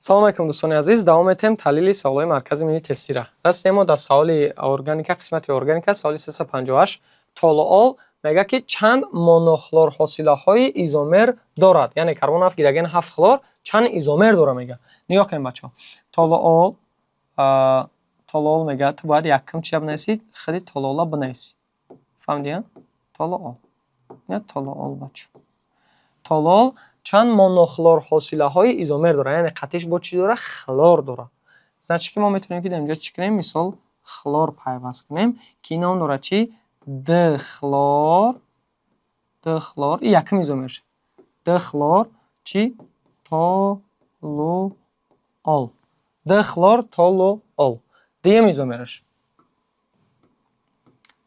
Салом алейкум, дӯстони азиз. Давом метаҳем таҳлили саволҳои Маркази миллии тестира. Расидем мо дар саволи органика, қисмати органика, саволи 358. Толуол мегӯяд, ки чанд монохлорҳосилаҳои изомер дорад, яъне карбон 7, гидроген 7, хлор чанд изомер дорад, мегӯяд. Нигоҳ кунед, бачаҳо. Толуол, толуол мегӯяд, ту бояд якум чия бинависӣ? Худи толуола бинависӣ. Фаҳмидӣ? Толуол, толуол, бачаҳо. Толуол чанд монохлорҳосилаҳои изомер дорад, яъне қатиш бо чӣ дорад? Хлор дорад. Значит, ки мо метавонем, ки дар инҷо чӣ кунем? Мисол, хлор пайваст кунем, ки ном дорад чӣ? Дихлор, дихлор. И якум изомер шуд. Дихлор чӣ? Толуол, дихлор толуол. Дуюм изомераш,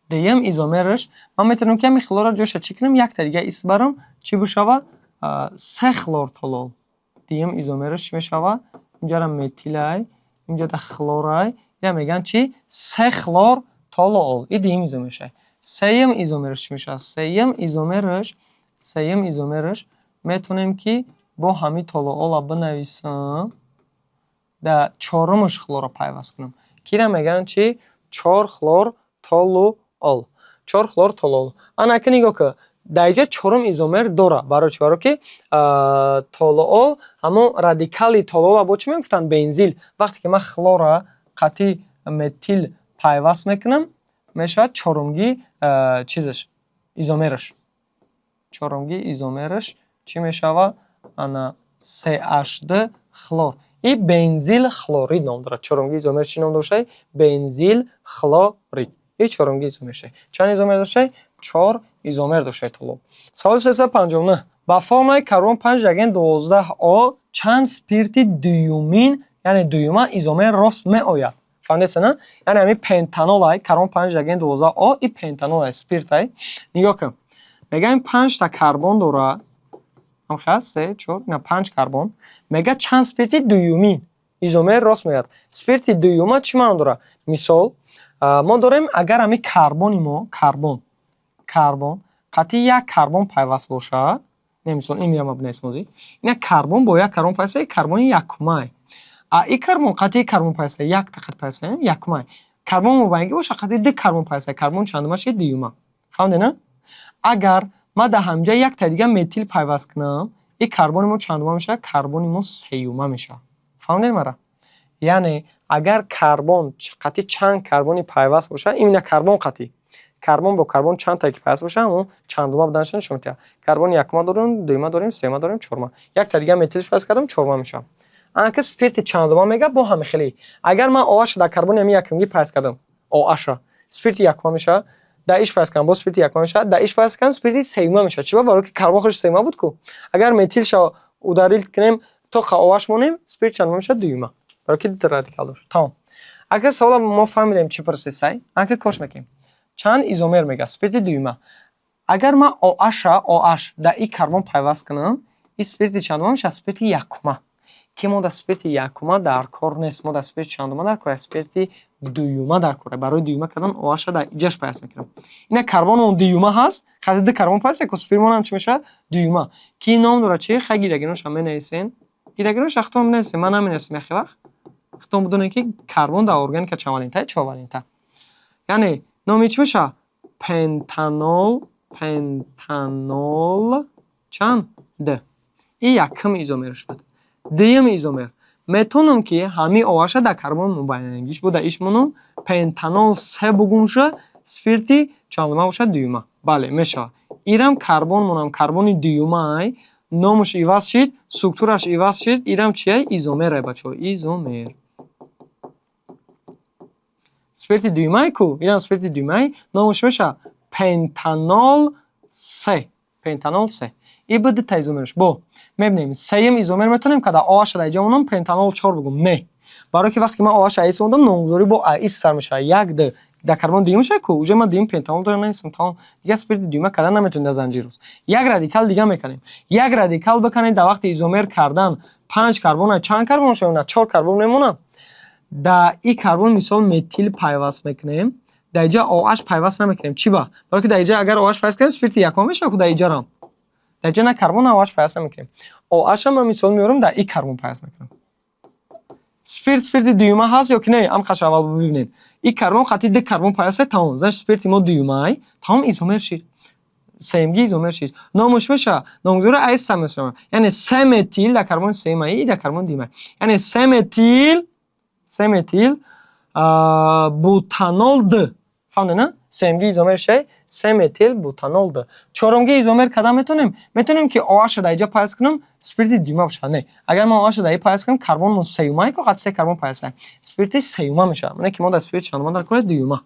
дуюм изомераш, ман метавонам, ки ҳамин хлорро ҷоша чӣ кунем? Якта дига ис барам, чӣ бишава? Се хлор толуол. Дуюм изомераш чӣ мешава? Инҷара метилай, инҷода хлорай, ина мегӯянд чӣ? Се хлор толуол. И дуюм изомерша. Сеюм изомераш чӣ мешавад? Сеюм изомераш, сеюм изомераш метавонем, ки бо ҳамин толуола бинависам, дар чорумаш хлорро пайваст кунам, ки ира мегӯянд чӣ? Чор хлор толуол, чор хлор толуол. Ана ки нигоҳ кун, дар инҷа чорум изомер дорад. Барои чӣ? Барое ки толуол, ҳамон радикали толуола бо чӣ мегуфтанд? Бензил. Вақте ки ман хлорро қатъи метил пайваст мекунам, мешавад чорумги чизаш, изомераш. Чорумги изомераш чӣ мешавад? Ана CH2 хлор. И бензил хлорид ном дорад. Чорумги изомер чӣ ном дошта? Бензил хлорид. И чорумги изомер шавад. Чанд изомер дошта? Чор изомер дошта толуол. Саволи 359: ба формулаи карбон 5, гидроген 12 о чанд спирти дуюмин, яъне дуюма изомер рост меояд? Фаҳмидеста, на? Яъне ҳамин пентанолай, карбон 5, гидроген 12 о, и пентанолай, спиртай. Нигоҳ кун, мегӯям, панҷта карбон дорад, се, чор, на, панҷ карбон. Мегӯяд, чанд спирти дуюмин изомер рост меояд. Спирти дуюма чӣ маъно дорад? Мисол, мо дорем, агар ҳамин карбони мо, карбон, карбон қатъи як карбон пайваст бошад, не, мисол, ин мирам бинависем ҳозир, ина карбон бо як карбон пайваст, карбони якумай. А и карбон қатъи карбон пайваст, якта қат пайваст, якумай. Карбон мубайинги бошад, қатъи ду карбон пайваст, карбон чандума шуд? Дуюма. Фаҳмидед, на? Агар ман дар ҳамҷа якта дига метил пайваст кунам, и карбони мо чандума мешавад? Карбони мо сеюма мешавад. Фаҳмидед мара? Яъне агар карбон қатъи чанд карбони пайваст бошад, именно карбон қатъи карбон бо карбон чанд ки пайваст бошад, ҳамон чандума буданашро нишон медиҳад. Карбони якума дорем, дуюма дорем, сеюма дорем, чорума. Якта дига метилш пайваст кардам, чорума мешавад. Анака спирти чандума мега, бо ҳами хеле. Агар ман оаша дар карбони ҳами якумгӣ пайваст кардам, оаша спирти якума мешавад. Дар иш пайваст кардам, боз спирти якума мешавад. Дар иш пайваст кардам, спирти сеюма мешавад. Чӣ ба? Барои ки карбон худаш сеюма буд ку. Агар метилша удалить кунем, то оаш монем, спирт чандума мешавад? Дуюма, барои ки дута радикал дошт. Тамом. Агар савола мо фаҳмидем, чӣ пурсисай, ака кош мекунем. Чанд изомер мега спирти дуюма. Агар ман оаша, оаш дар и карбон пайваст кунам, и спирти чандума мешавад? Спирти якума, ки мо дар спирти якума дар кор нест, мо дар спирти чандума дар кор? Спирти дуюма дар кор. Барои дуюма кардан оаша дар иҷаш пайваст мекунам. Ина карбони дуюма ҳаст, хати ду карбон пайваст яко, спиртмонам чӣ мешавад? Дуюма, ки ном дорад чӣ? Хай, гидрогеноша менависен, гидрогеноша худтон менависем, ман наменависем яхе вақт. Худтон бидонед, ки карбон дар органика чанд валента? Чор валента. Яъне номи чӣ мешавад? Пентанол, пентанол чанд? Д. И якум изомераш буд. Дуюм изомер метавонам, ки ҳамин оаша дар карбон мубайянагиш бо дар иш монам, пентанол се бугум ша, спирти чандума бошад? Дуюма. Бале, мешавад. Ирам карбон монам, карбони дуюмай, номаш иваз шид, структураш иваз шид. Ирам чия? Изомерай, бачаҳо, изомер. Спирти дуюмай ку, ирам спирти дуюмай, номаш мешавад пентанол се, пентанол се. И бу дута изомераш. Бо мебинем, сеюм изомер метавонем када оаша дар иҷа монам, пентанол чор бугум? Не, барое ки вақте ки ман оаша аис мондам, номгузорӣ бо аис сар мешавад. Як, д, дар карбон дуюм мешавад ку, уже ман дуюм пентанол дорам, нависам, тамом. Дигар спирти дуюма кардан наметавонем дар занҷир. Рост як радикал дига мекунем. Як радикал биканем, дар вақти изомер кардан панҷ карбона чанд карбон мемонад? Чор карбон мемонад. Дар и карбон, мисол, метил пайваст мекунем, дар иҷа оаш пайваст намекунем. Чӣ ба? Барое ки дар иҷа агар оаш пайваст кунем, спирти якума мешавад ку. Дар иҷарам, дар иҷа на карбон, на оаш пайваст намекунем. Оаша ман, мисол, меорам, дар и карбон пайваст мекунам. Спирт, спирти дуюма ҳаст ё ки не? Ам қаша аввал бибинед. И карбон қати ду карбон пайваста, тамом. Значит, спирти мо дуюмай, тамом, изомер шид. Сеюмги изомер шид. Номаш мешавад. Номгузори айс са мешавад. Яъне се метил дар карбони сеюмай и дар карбони дуюмай. Яъне се метил бутанол д. Фаҳмидед, на? Сеюмги изомер шай се метил бутанол д. Чорумги изомер кадам метавонем? Метавонем, ки OH-ша дар инҷа пайваст кунам, спирти дуюма бошад. Не. Агар ман OH-ша дар ин пайваст кунам, карбон сеюмай ко қати се карбон пайваст. Спирти сеюма мешавад. Мана ки мо дар спирт чандума дар кор? Дуюма.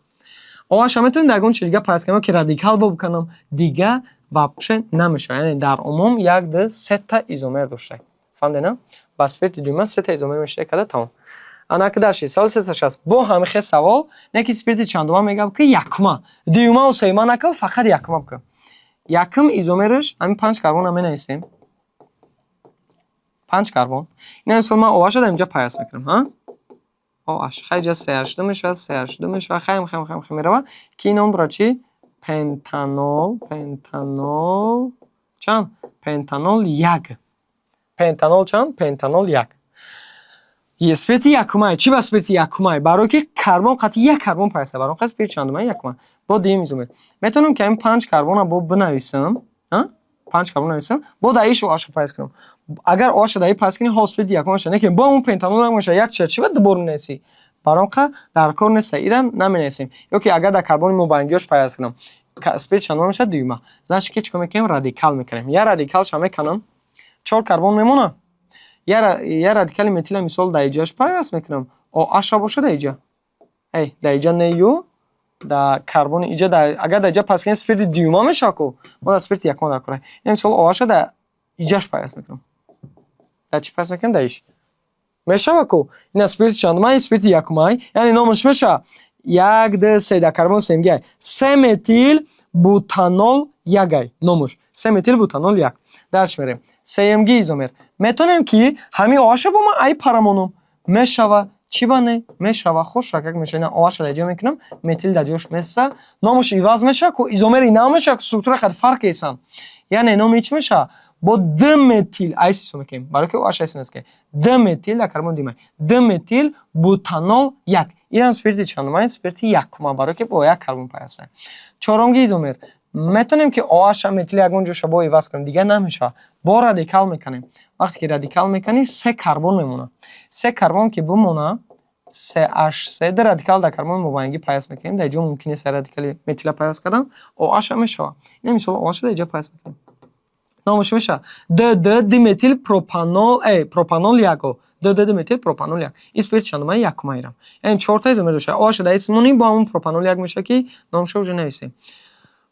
OH-ша метавонем дар ягон чи дига пайваст кунем, ки радикал бикунам, дига вообще намешавад. Яъне дар умум як, ду, сета изомер дошта. Фаҳмидед, на? Ба спирти дуюма сета изомер мешавад када, тамом. Анаки дарши савол 360. Бо ҳамин хел савол, не ки спирти чандума мегӯям, ки якума. Дуюмаву сеюма накун, фақат якума бикун. Якум изомераш ҳамин панҷ карбонро менависем. Панҷ карбон. Ина мисол ман OH-ша дар инҷа пайваст мекунам, ҳа? OH. Хай, инҷа CH2 мешавад, CH2 мешавад, хайм, хайм, хайм, хайм меравад. Ки ном дорад чӣ? Пентанол, пентанол чанд? Пентанол як. Пентанол чанд? Пентанол як. Спирти якумай. Чӣ ба спирти якумай? Барое ки карбон қати як карбон пайваст, барои он спирти чандумай? Якума. Бо дуюм изомер. Метавонам, ки ҳамин панҷ карбонро бо бинависам, панҷ карбон нависам, бо дар иш OH-ша пайваст кунам. Агар OH-ша дар ин пайваст кунӣ, ҳо, спирти якума мешавад. Лекин бо он пентанол намешавад. Як чия чӣ ба дубор менависӣ? Барои он қа дар кор нест, ира наменависем. Ё ки агар дар карбони мубайингиёш пайваст кунам, спирт чандума мешавад? Дуюма. Значит, ки чӣ кор мекунем? Радикал мекунем. Я радикалша мекунам, чор карбон мемонад. Я радикали метила мисол дар иҷояш пайваст мекунам. OH-ша бошад дар иҷа. Эй, дар иҷа не ю, дар карбони иҷа, агар дар иҷа пайваст кунем, спирти дуюма мешавад ку. Мо дар спирти якума дар кора. Ин мисол OH-ша дар иҷаш пайваст мекунам. Дар чӣ пайваст мекунем? Дар иш. Мешавад ку? Ина спирти чандумай? Спирти якумай. Яъне номаш мешавад як, ду, се, дар карбони сеюмгиай. Се метил бутанол ягай номуш. Се метил бутанол як. Дарш мерем. Сеюмги изомер. Метавонем, ки ҳамин OH-ша бо ман ай парамонум. Мешава. Чӣ ба не? Мешава. Хуш ракак мешава. Ина OH-ша дар ҷо мекунам, метил дар ҷош меса. Номуш иваз мешавад ку, изомери нав мешавад, структура хат фарқ есан. Яъне номи чӣ мешавад? Бо диметил айс ҳисоб мекунем. Барои ки OH айс нест ки. Диметил дар карбон димай. Диметил бутанол як. Инам спирти чандумай? Спирти якума, барои ки бо як карбон пайваста. Чорумги изомер. Метавонем, ки OH-ша метил ягон ҷоша бо иваз кунем, дигар намешавад. Бо радикал мекунем. Вақте ки радикал мекунӣ, се карбон мемонад. Се карбон ки бимонад, CH3, ду радикал дар карбони мубайингӣ пайваст мекунем. Дар ҷо мумкин нест радикали метила пайваст кардан. OH мешавад. Ина мисол OH дар ҷо пайваст мекунем. Номаш мешавад ДД диметил пропанол, пропанол як о. ДД диметил пропанол як. Ин спирт чандума? Якума ирам. Яъне чорта изомер дошта. OH дар исмонӣ бо ҳамон пропанол як мешавад, ки номашро уже нависем.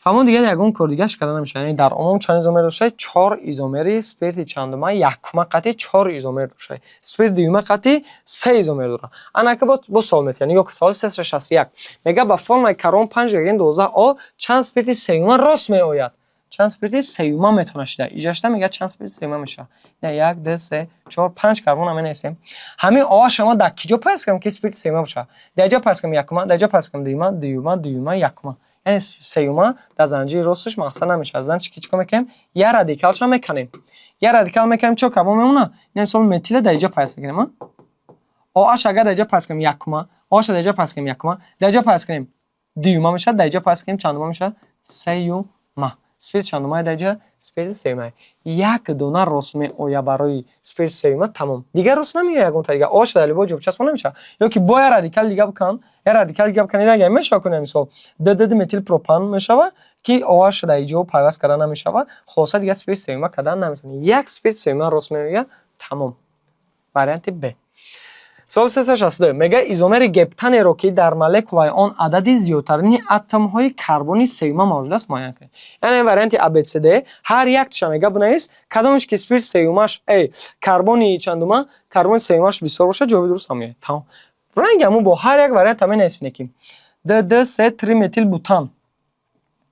Фаҳмон, дигар ягон кор дигараш карда намешавад. Яъне дар умум чанд изомер дошта? Чор изомери спирти чандума? Якума қатъи чор изомер дошта. Спирти дуюма қатъи се изомер дорад. Анака бо савол метиҳад. Нигоҳ кун, саволи 361. Мегӯяд, ба формулаи карбон панҷ гидроген 12 О чанд спирти сеюма рост меояд? Чанд спирти сеюма метавонад шуда? Иҷашта мегӯяд, чанд спирти сеюма мешавад. Як, ду, се, чор, панҷ карбон менависем. Ҳамин OH ма дар киҷо пайваст кардем, ки спирти сеюма бошад? Дар ҷо пайваст кардем якума, дар ҷо пайваст кардем дуюма, дуюма, дуюма, якума. Яъне сеюма дар занҷири росташ мақсад намешавад. Значит, ки чӣ кор мекунем? Я радикалша мекунем. Я радикал мекунем, чор карбон мемонад. Ина мисол метила дар иҷо пайваст мекунем. OH агар дар иҷо пайваст кунем, якума, OH дар иҷо пайваст кунем, якума, дар иҷо пайваст кунем, дуюма мешавад, дар иҷо пайваст кунем, чандума мешавад? Сеюма. Спирт чандумае дар иҷо? Спирти сеюмае. Як дона рост меояд барои спирти сеюма, тамом. Дигар рост намеояд ягонта дигар. OH дар любой ҷо часпон намешавад. Ё ки бо я радикал дига бикан, я радикал дига бикан, ина мешавад кунем, мисол ДД метилпропан мешавад, ки OH дар иҷо пайваст карда намешавад. Хулоса, дигар спирти сеюма кардан наметавонем. Як спирти сеюма рост меояд, тамом. Варианти Б. Саволи 362 мегӯяд, изомери гептанеро, ки дар молекулаи он адади зиёдтарини атомҳои карбони сеюма мавҷуд аст, муайян кунед. Яъне варианти ABCD ҳар якташа мега бинавис, кадомеш ки спирт сеюмаш, карбони чандума, карбони сеюмаш бисёр бошад, ҷавоби дуруст ҳам меояд. Тамом. Ранги ҳамун бо ҳар як вариант ҳам менависем, ки ДД С триметилбутан.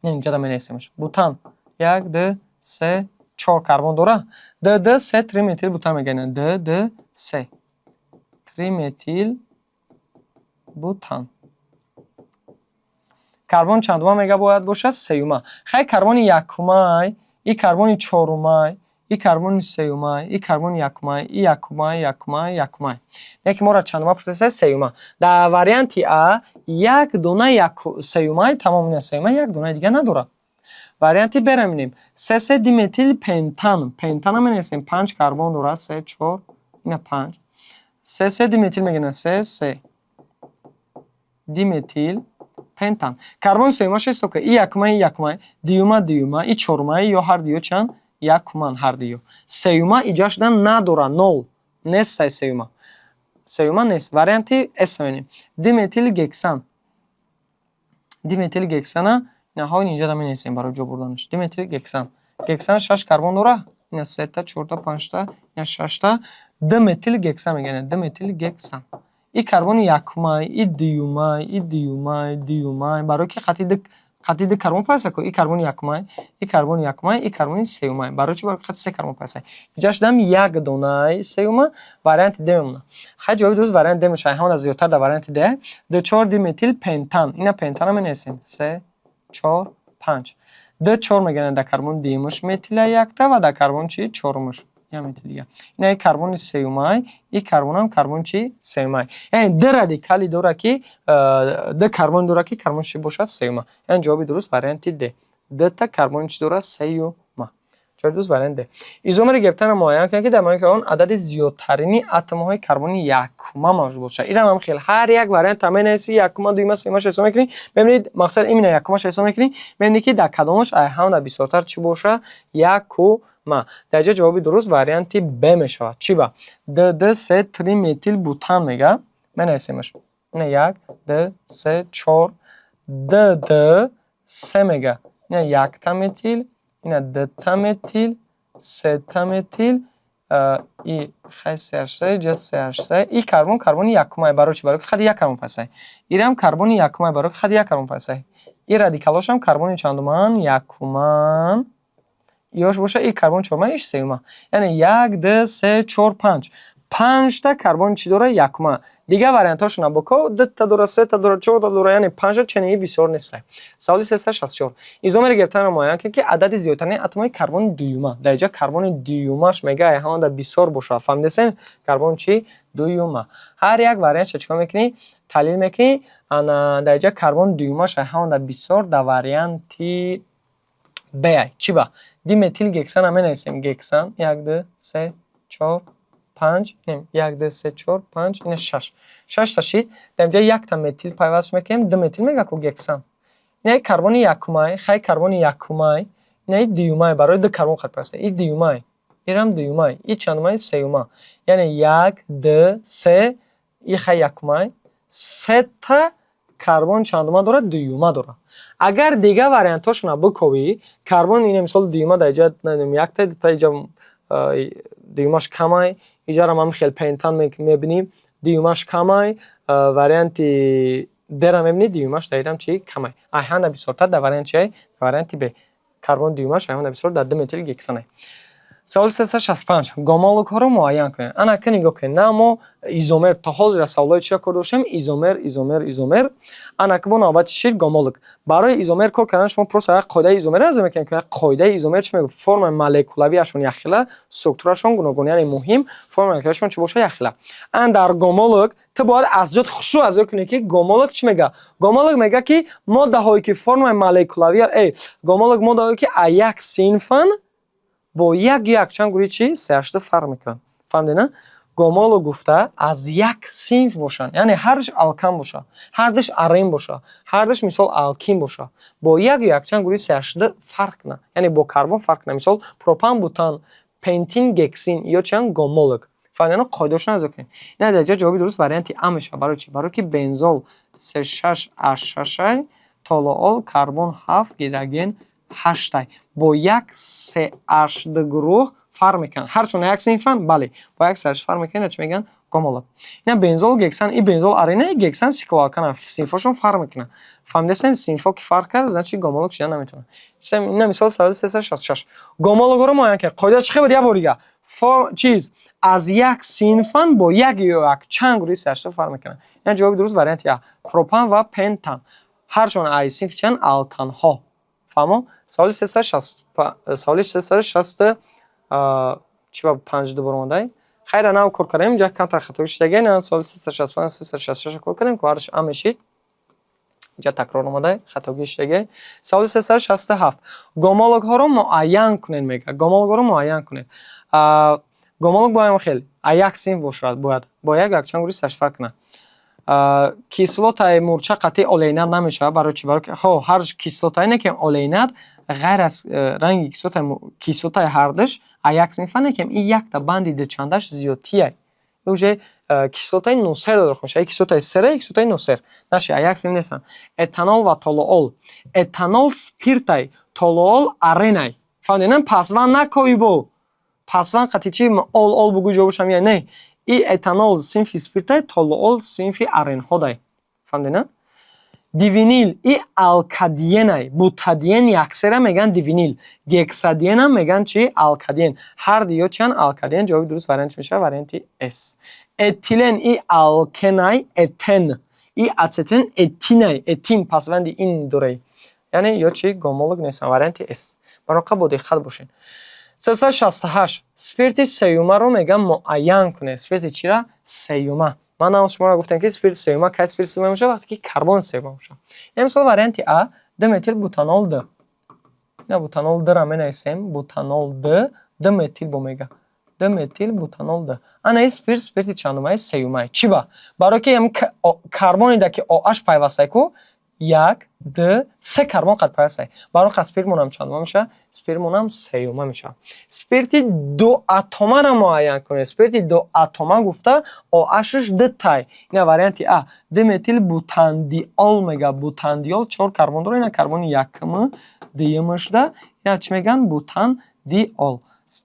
Инҷа менависемаш. Бутан. Як, ду, се, чор карбон дора. ДД С триметилбутан мегӯянд. ДД С триметил бутан. Карбон чандума мега бояд бошад? Сеюма. Хай, карбони якумай, и карбони чорумай, и И карбони сеюмай, и карбони якумай, и якумай, якумай, якумай. Не ки моро чандума пурсида? Сеюма. Дар варианти А як дона сеюмай, тамом, ина сеюмай, як донаи дига надорад. Варианти Б-ро мебинем. Се се диметил пентан. Пентана менависем, панҷ карбон дорад, се, чор, ина панҷ. Се се диметил мегӯянд, се се диметил пентан. Карбони сеюмаша ҳисоб кунед. И якумай, и якумай, дуюма, дуюма, и чорумай, ё ҳар дуё чанд? Якуман ҳар дуё. Сеюма иҷа шудан надорад, нол. Нест сеюма. Сеюма нест. Варианти С мебинем. Диметил гексан. Диметил гексана инаҳо инҷа менависем барои ҷо бурданаш. Диметил гексан. Гексан шаш карбон дорад. Ина сета, чорта, панҷта, ина шашта. Диметил гексан мегӯянд. Диметил гексан. И карбони якумай, и дуюмай, и дуюмай, дуюмай. Барои ки қати ду карбон пайваста ку, и карбони якумай, и карбони якумай, и карбони сеюмай. Барои чӣ? Барои қати се карбон пайваста. Иҷа шудам як донаи сеюма, варианти Д мемонад. Хай, ҷавоби дуруст вариант Д мешавад. Ҳамон зиёдтар дар варианти Д. Ду чор диметил пентан. Ина пентана менависем. Се, чор, панҷ. Д чор мегӯянд, дар карбони дуюмаш метила якта ва дар карбони чи? Чорумаш. Я метил дига. Ина и карбони сеюмай, и карбонам карбони чи? Сеюмай. Яъне д радикали дора ки д карбон дора ки карбони чи бошад? Сеюма. Яъне ҷавоби дуруст варианти Д. Дта карбони чи дорад? Сеюма. Ҷавоби дуруст вариант Д. Изомери гептанро муайян кунед, ки дар молекулаи он адади зиёдтарини атомҳои карбони якума мавҷуд бошад. Инам ҳам хел, ҳар як вариант менависӣ, якума, дуюма, сеюмаша ҳисоб мекунӣ, мебинед, мақсад именно якумаша ҳисоб мекунӣ, мебинӣ, ки дар кадомаш ҳамда бисёртар чӣ бошад? Якума. Дар ҷо ҷавоби дуруст варианти Б мешавад. Чӣ ба? Д д се триметил бутан мега, менависемаш. Ина як, д, се, чор, д д се мега. Ина якта метил, ина дта метил, сета метил, и хай CH3, ҷа CH3, и карбон карбони якумай. Барои чӣ? Барои ки хади як карбон пайвастае. Ирам карбони якумай, барои ки хади як карбон пайвастае. И радикалошам карбони чандуман? Якуман. Ёш боша, и карбон чорумай, иш сеюма. Яъне як, д, се, чор, панҷ. Панҷта карбони чӣ дора? Якума. Дигар вариантҳошона боко, дта дора, сета дора, чорта дора, яъне панҷта чении бисёр нестай. Саволи 364. Изомери гептанро муайян кунед, ки адади зиёдтарини атомҳои карбони дуюма. Дар инҷа карбони дуюмаш мега ҳамонда бисёр бошад. Фаҳмидесен? Карбон чӣ? Дуюма. Ҳар як вариантша чикор мекунӣ? Таҳлил мекунӣ. Ана дар инҷа карбони дуюмаш ҳамонда бисёр дар варианти Б. Чӣ ба? Диметил гексана менависем. Гексан як, ду, се, чор, панҷ, як, ду, се, чор, панҷ, ина шаш. Шашта шид. Дар инҷа якта метил пайваст мекунем, ду метил мега ку гексан. Ина карбони якумай, хай карбони якумай, ина дуюмай, барои ду карбон қад пайваста. И дуюмай, ирам дуюмай, и чандумай? Сеюма. Яъне як, ду, се, и хай якумай, сета карбон чандума дорад? Дуюма дорад. Агар дигар вариантҳошона биковӣ, карбон ина мисол дуюма дар инҷа якта, дута, инҷа дуюмаш камай, иҷарам ҳам хел пентан мебинӣ, дуюмаш камай, варианти Д-ра мебинӣ, дуюмаш дар ирам чи? Камай. Айҳанда бисёртар дар вариант чи? Дар варианти Б. Карбон дуюмаш айҳанда бисёр дар диметил гексанай. Саволи 365. Гомологҳоро муайян кунед. Ана ки нигоҳ кунед, на мо изомер то ҳозир саволҳои чиро кор доштем? Изомер, изомер, изомер. Ана ки бо навбати чӣ? Гомолог. Барои изомер кор кардан шумо просто як қоидаи изомерро аз мекунед, ки қоидаи изомер чӣ мегӯяд? Формаи молекулавиашон якхела, структурашон гуногун, яъне муҳим формаи молекулавиашон чӣ бошад? Якхела. Ана дар гомолог ту бояд аз ҷод хушрӯ аз ёд кунӣ, ки гомолог чӣ мегӯяд? Гомолог мегӯяд, ки моддаҳое ки формаи молекулавӣ, гомолог моддаҳое ки аз як синфанд, бо як ё якчанд гурӯҳи чӣ? CH2 фарқ мекунанд. Фаҳмидед, на? Гомолог гуфта аз як синф бошанд, яъне ҳардуш алкан бошад, ҳардуш арен бошад, ҳардуш мисол алкин бошад, бо як ё якчанд гурӯҳи CH2 фарқ кунанд, яъне бо карбон фарқ кунанд. Мисол, пропан, бутан, пентин, гексин ё чианд? Гомолог. Фаҳмидед, на? Қоидаҳошро аз ёд кунед. Ина дар ҷо ҷавоби дуруст варианти А мешавад. Барои чӣ? Барои ки бензол C6H6, толуол карбон ҳафт, гидроген ҳаштай, бо як CH2 гурӯҳ фарқ мекунанд. Ҳарчанд як синфанд, бале, бо як CH фарқ мекунанд, чӣ мегӯянд? Гомолог. Ина бензол, гексан, и бензол арена, и гексан сиклоалкан, синфҳошон фарқ мекунанд. Фаҳмидесен? Синфҳо ки фарқ кард, значит, гомолог шидан наметавонад. Ина мисол саволи 366. Гомологҳоро муайян кунед. Қоида чӣ хел буд? Як бор дига. Чиз аз як синфанд, бо як ё якчанд гурӯҳи CH2 фарқ мекунанд. Ина ҷавоби дуруст варианти А. Пропан ва пентан. Ҳарчанд ай синфи чанд? Алканҳо. Фаҳмо? Саволи 367. Чи ба панҷ ду бор омадай? Хайра, нав кор кардем, инҷа камтар хатои шудагай. На, соли 365, 366 кор кардем, ку ҳарш А мешид. Инҷа такрор омадай, хатогӣ шудагай. Саволи 367: гомологҳоро муайян кунед, мега. Гомологҳоро муайян кунед. Гомолог боям хел а як синф бошад, бояд бо як якчанд гурӯҳи сашфар кунад. Кислотаи мурча қатъи олейнат намешавад. Барои чи? Барои хо ҳар кислотае не ки олейнат, ғайр аз ранги кислота, кислотаи ҳардуш а як синфа, не ки ин якта банди дучандаш зиёдтия, уже кислотаи носер дохил мешавад. Кислотаи сера, кислотаи носер наши а як синф нестанд. Этанол ва толуол: этанол спиртай, толуол аренай. Фаҳмидем? Пасванд накои, бо пасванд қатъи чи ол ол бугӯ, ҷавобашам я не. И этанол синфи спиртай, толуол синфи аренҳодай. Фаҳмидена? Дивинил и алкадиенай. Бутадиен яксера меган дивинил, гексадиенам меган чи? Алкадиен. Ҳар ду ё чиан? Алкадиен. Ҷавоби дуруст вариант чи мешавад? Варианти С. Этилен и алкенай, этен и ацетилен этинай, этин пасванди ин дорай, яъне ё чи? Гомолог нестан. Варианти С. Бароқа бо диққат бошед. 368: спирти сеюмаро меган муайян кунед. Спирти чира? Сеюма. Ман нав шуморо гуфтам, ки спирти сеюма кай спирти сеюма мешавад? Вақте ки карбон сеюма бошад. Ин мисол, варианти А, диметил бутанол д. Ина бутанол д-ра менависем, бутанол д, диметил бо мега, диметил бутанол д. Ана ин спирт спирти чандумай? Сеюмай. Чӣ ба? Барое ки ҳам карбонида ки ОН пайвастай ку, як, д, се карбон қад пайвастай. Барои қа спиртмонам чандума мешавад? Спиртмонам сеюма мешавад. Спирти дуатомаро муайян кунед. Спирти дуатома гуфта, ОН-ш дутай. Ина варианти А, диметил бутандиол мега. Бутандиол чор карбон дорад. Ина карбони якуми, дуюми шуда. Ина чӣ мегӯянд? Бутандиол,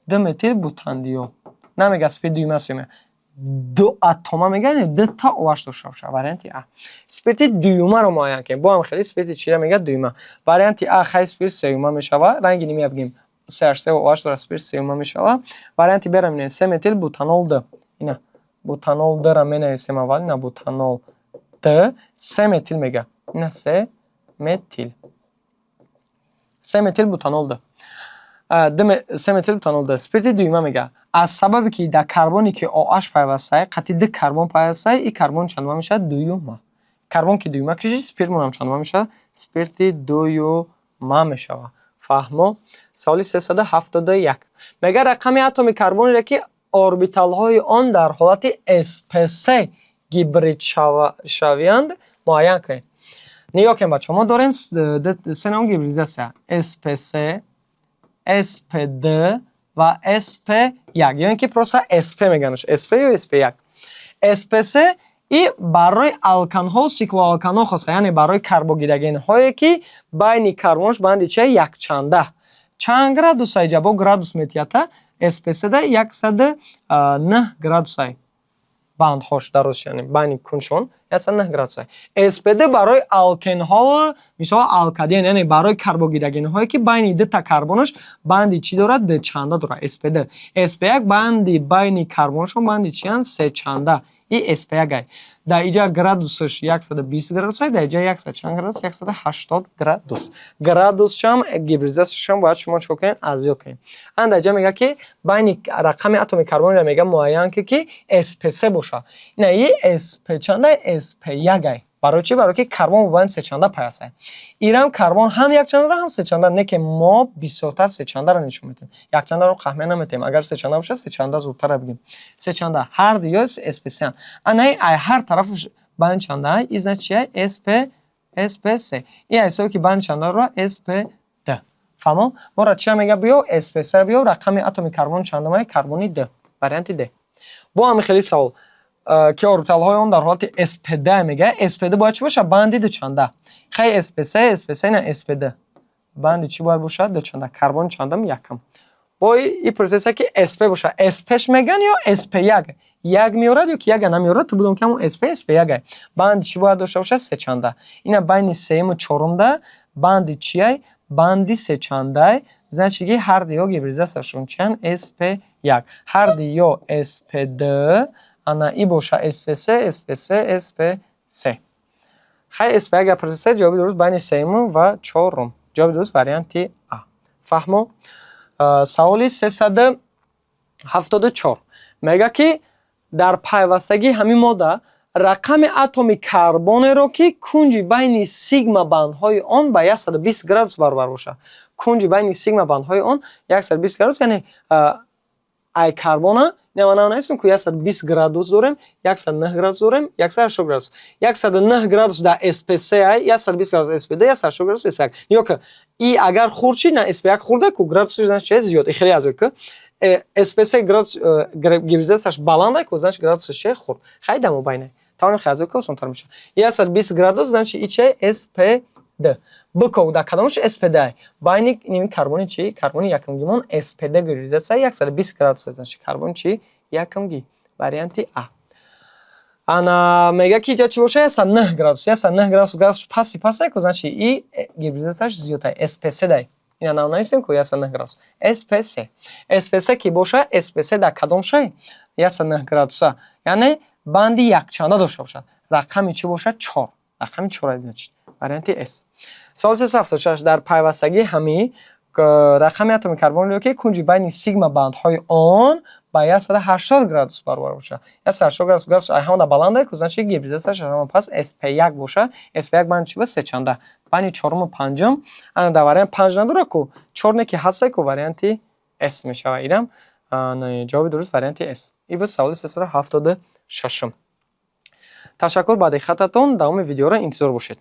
диметил бутандиол. Намега спирт дуюма, сеюма, дуатома мега, яъне дута ОН дошта бошад. Варианти А. Спирти дуюмаро муайян кунед. Бо ҳам хеле спирти чира мега? Дуюма. Варианти А, хай, спирт сеюма мешавад. Ранги нимия бигем, CH3 ОН дорад, спирт сеюма мешавад. Варианти Б-ра мебинем: семетил бутанол д. Ина бутанол д-ра менависем аввал. Ина бутанол д, семетил мега. Ина се метил, семетил бутанол д, семетил бутанол д спирти дуюма мега. Аз сабабе ки дар карбоне ки ОН пайвастае, қатъи ду карбон пайвастае, и карбон чандума мешавад? Дуюма. Карбон ки дуюма кишид, спиртмонам чандума мешавад? Спирти дуюма мешавад. Фаҳмо? Саволи 371 мега: рақами атоми карбонеро, ки орбиталҳои он дар ҳолати sp3 гибрид шавиянд, муайян кунед. Нигоҳ кунед, бачаҳо, мо дорем се навъ гибридизатсия: sp3, sp2 ва sp1, ё ин ки просто sp меганаш, sp ё sp1. sp3 и барои алканҳо, сиклоалканҳо хоса, яъне барои карбогидрогенҳое, ки байни карбонаш банди чи? Якчанда. Чанд градусай? Ҷабо градус метиҳата. sp3 да 109 градусай бандҳош дароз, яъне байни куншон 109 градусай. sp2 барои алкенҳо, мисол алкаден, яъне барои карбогидрогенҳое, ки байни дута карбонаш банди чӣ дорад? Дучанда дорад, sp2. sp1 банди байни карбонашон банди чиянд? Сечанда. И sp1 ай. Дар иҷа градусаш 120 градусай, дар иҷа 100 чанд градус? 180 градус. Градусшам, гибридизатсияшам бояд шумо чикор кунед? Аз ёд кунед. Ан дар иҷа мега, ки байни рақами атоми карбонро мега муайян ки sp3 бошад. Ина и sp чанда? sp1 ай. Барои чӣ? Барои ки карбон бо банди сечанда пайвастае. Ирам карбон ҳам якчанда дорад, ҳам сечанда, не ки мо бисёртар сечандаро нишон медиҳем, якчандаро қаҳмия наметиҳем. Агар сечанда бошад, сечанда зудтара бигем. Сечанда ҳар ду ё sp3. Анаи ай ҳар тарафаш банд чанда, и значит чия? sp, sp3. И ҳисобе ки банд чанда дорад, sp2. Фаҳмо? Моро чия мега? Биё sp3, биё рақами атоми карбон чандумае? Карбони д, варианти д. Бо ҳами хели савол, ки орбиталҳои он дар ҳолати spd мега. spd бояд чӣ бошад? Банди дучанда. Хай, sp3, sp3, на spd банди чӣ бояд бошад? Дучанда. Карбони чандум? Якум. Бо и процессе ки sp бошад, sp-ш меган ё sp1, як меорад ё ки яга намеорад, ту будом ки ҳамон sp, sp1 банди чӣ бояд дошта бошад? Сечанда. Ина байни сеюму чорумда банди чиай? Банди сечандай. Значит, ки ҳар ду ё гибридизатсияшон чиянд? sp1 ҳар ду ё spd. Ана и боша sp3, sp3, sp3. Хай, sp1 агар процессе, ҷавоби дуруст байни сеюму ва чорум. Ҷавоби дуруст варианти А. Фаҳмо? Саволи сесаду 74 мега, ки дар пайвастагии ҳамин модда рақами атоми карбонеро, ки кунҷи байни сигма бандҳои он ба 120 градус баробар бошад. Кунҷи байни сигма бандҳои он 120 градус, яъне ай карбона ина ман нависем, ку 120 градус дорем, 109 градус дорем, 180 градус. 109 градус дар sp3 ай, 120 градус sp2, 180 градус sp1. Нигоҳ кун, и агар хурд шид, на sp1 хурда ку, градусаш, значит, чи зиёд, и хеле азёд ку. Sp3 градус гибридизатсияш баланда ку, значит, градусаш чи хурд. Хай, дамо байне тавонем хеле азёд ку, осонтар мешавад. 120 градус, значит, и чи sp2 биков, дар кадомаш sp2? Байни ними карбони чи? Карбони якумгимон sp2 гибридизатсия 120 градус, значит, карбони чи? Якумги, варианти а. Ана мега, ки иҷа чӣ боша? 109 градус, 109 градус, градусш пасти пасте ку, значит, и гибридизатсияш зиёдтай, sp3 дай. Ина нав нависем ку, 109 градус sp3. sp3 ки боша, sp3 дар кадом шай 109 градуса, яъне банди якчанда дошта бошад, рақами чӣ бошад? Чор, рақами чор, значит, варианти с. Саволи 376: дар пайвастагии ҳамин рақами атоми карбонеро, ки кунҷи байни сигма бандҳои он ба 180 градус баробар бошад. 180 градус, градус ҳамада баланда ку, значит, гибридизатсияш ҳама пас sp1 боша. sp1 банд чи буд? Сечанда, банди чоруму панҷум. Ана дар вариант панҷ надора ку, чор не ки ҳаста ку, варианти с мешавад. Инам ҷавоби дуруст, варианти с. Ин буд саволи 376-ум. Ташаккур ба диққататон, давоми видеоро интизор бошед.